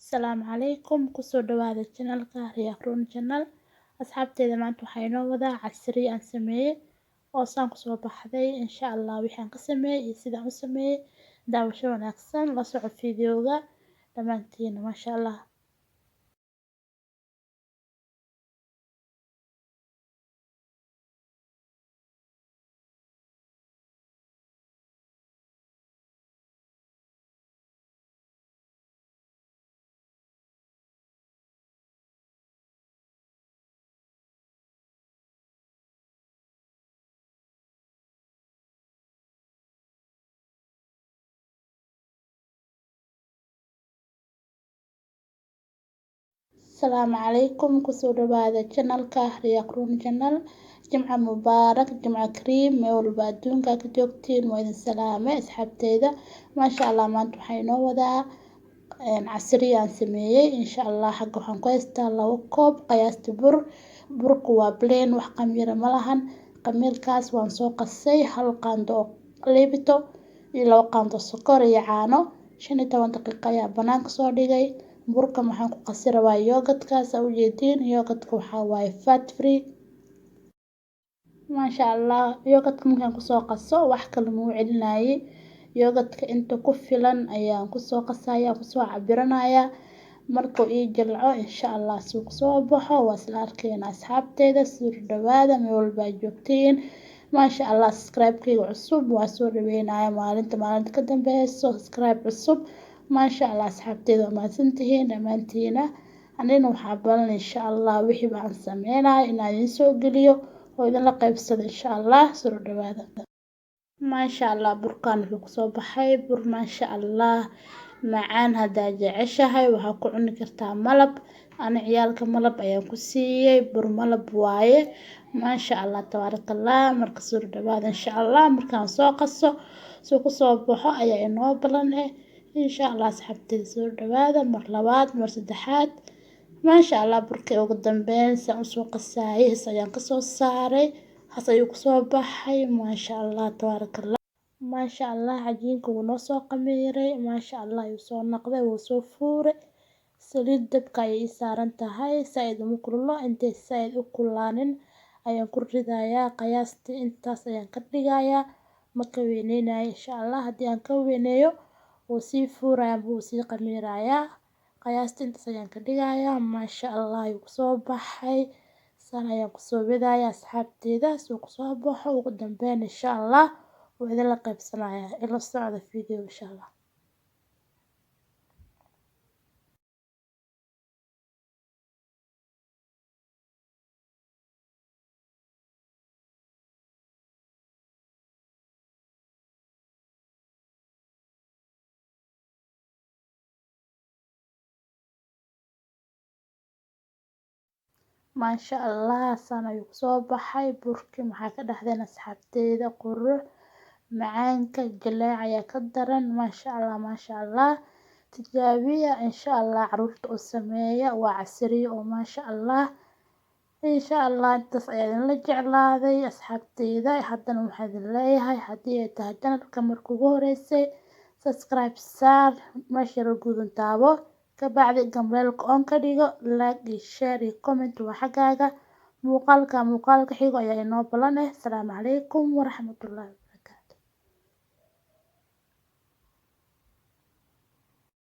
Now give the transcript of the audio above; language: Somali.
Asalaamu calaykum, kusoo dhawaada channelka Riyaaq Run Channel. Asxaabteeda, maanta waxaa inoo wadaa casriye aan sameeyey oo saan kusoo baxday. Insha Allah wixii aan ka sameeyey iyo sidaan u sameeyey, daawasho wanaagsan, la soco fiidiyowga dhammaantiin, maasha Allah. Asalaamu calaykum, kusoo dhawaada channelka Riyaaq Run Channel. Jimca mubaarak, jimca kariim, meel walba adduunka ka joogtiin waa idin salaame asxaabteeda. Maasha Allah, maanta waxaa inoo wadaa casriye aan sameeyey. Insha Allah xagga waxaan ku haystaa 2 koob qiyaasti bur. Burku waa plain, wax khamiira ma lahan. Khamiirkaas waan soo qasay, 1 qaando oo liibito iyo 2 qaando sokor iyo caano. 15 daqiiqo ayaa banaanka soo dhigay. Burka waxaan ku qasi rabaa yogurtkaas aa ujeediin. Yogurtka waxaa waaye fat free, maasha Allah. Yogurtka markaan kusoo qaso, wax kale muu celinayay. Yogurtka inta ku filan ayaan kusoo qasaya, kusoo cabiranaya. Markuu ii jilco, insha Allah suu kusoo baxo waa isla arkeena. Asxaabteeda, soo dhawaada meel walba aad joogtiin, maasha Allah. Subscribe-kayga cusub waa soo dhaweynaya maalinta maalinta ka dambeyso subscribe cusub, maasha Allah. Asxaabteeda, waa mahadsantihiin dhammaantiina. Anina waxaa balan, insha Allah, wixii baan sameynayo inaan idin soo geliyo oo idinla qaybsado, insha Allah. Soo dhawaada, maasha Allah. Burkan wuxuu kusoo baxay bur, maasha Allah, macaan. Haddaa jeceshahay waxaa ku cuni kartaa malab. Ani ciyaalka malab ayaan ku siiyey, bur malab waaye, maasha Allah, tabaarakallah. Marka soo dhawaada, insha Allah markaan soo qaso suu kusoo baxo ayaa inoo balan insha Allah. Asxaabteeda, soo dhawaada mar labaad, mar saddexaad, maasha Allah. Burkii ugu dambeyn saan usoo qasaayay has ayaan kasoo saaray, has ayuu kusoo baxay, maasha Allah, tabaarakallah, maasha Allah. Cajiinka wuu noo soo qamiiray, maasha Allah ayuu soo noqday, wuu soo fuuray. Saliid dabka ayay ii saaran tahay, saaid uma kululo. Intay saaid u kululaanin ayaan ku ridayaa. Qiyaastii intaas ayaan ka dhigayaa, ma ka weyneynayo, insha Allah. Haddii aan ka weyneeyo, wuu sii fuuraya, wuu sii qamiirayaa. Qiyaastii intaas ayaan ka dhigayaa, maasha Allah ayuu kusoo baxay. Saan ayaan kusoo wadayaa asxaabteeda, suu kusoo baxo ugu dambeyn, insha Allah wuu idinla qaybsanayaa. Ila socda video, insha Allah. Maasha Allah, saan ayuu kusoo baxay burkii. Maxaa ka dhaxdeen asxaabteeda? Qurux, macaanka jileec ayaa ka daran, maasha Allah, maasha Allah. Tijaabiya, insha Allah, caruurta u sameeya. Waa casriye oo maasha Allah. Insha Allah intaas ayaa idinla jeclaaday asxaabteyda. Haddana waxaan idin leeyahay, haddii ay tahay channelka marka ugu horeysay, subscribe saar, meesha yar gududan taabo, kabacdi gambaleelka on ka dhigo. Like iyo share iyo comment waa xaggaaga. Muuqaalka muuqaalka xigo ayaa inoo balan. Asalaamu calaykum waraxmatullaahi.